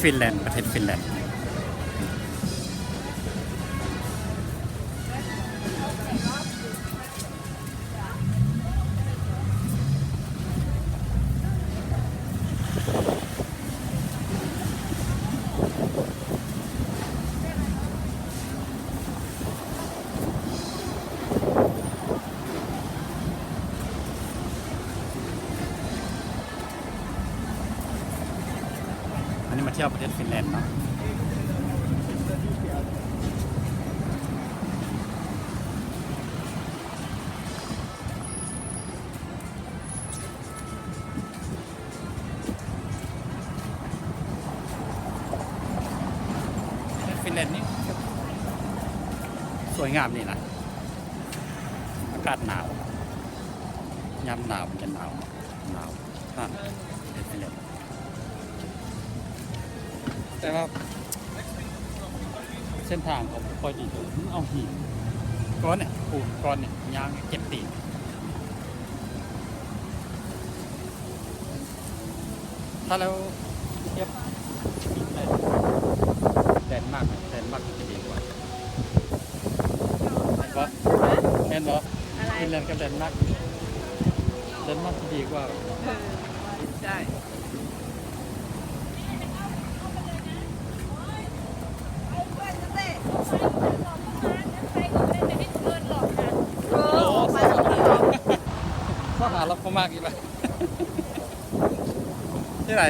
ຟິນແລນ ປະເທດຟິນແລນ. ອັນນີ້ມາທ່ຽວປະເທດຟິນແລນເນາະ. ປະເທດຟິນແລນນີ້ສວຍງາມດີນະ. ອາກາດໜາວ ຍາມໜາວມັນຈະໜາວ ໜາວ ນັ້ນ ເຮັດໃຫ້ແບບ ແຕ່ວ່າເສັ້ນທາງເຂົາບໍ່ຄ່ອຍດີເທື່ອ ມັນເອົາຫີນກ້ອນນີ້ ປູນກ້ອນນີ້ ຍ່າງເຈັບຕີນ. ຖ້າແລ້ວທຽບແດນມາກ ແດນມາກຈະດີກວ່າ ແມ່ນບໍ່? ແມ່ນບໍ່? ອະໄລ? ຟິນແລນກັບແດນມາກ ແດນມາກຈະດີກວ່າ. ເອີ ໃຊ່. ໂອ້ ຊອກຫາລັບບໍ່ມາກອີກແລ້ວ ທີ່ໃດ?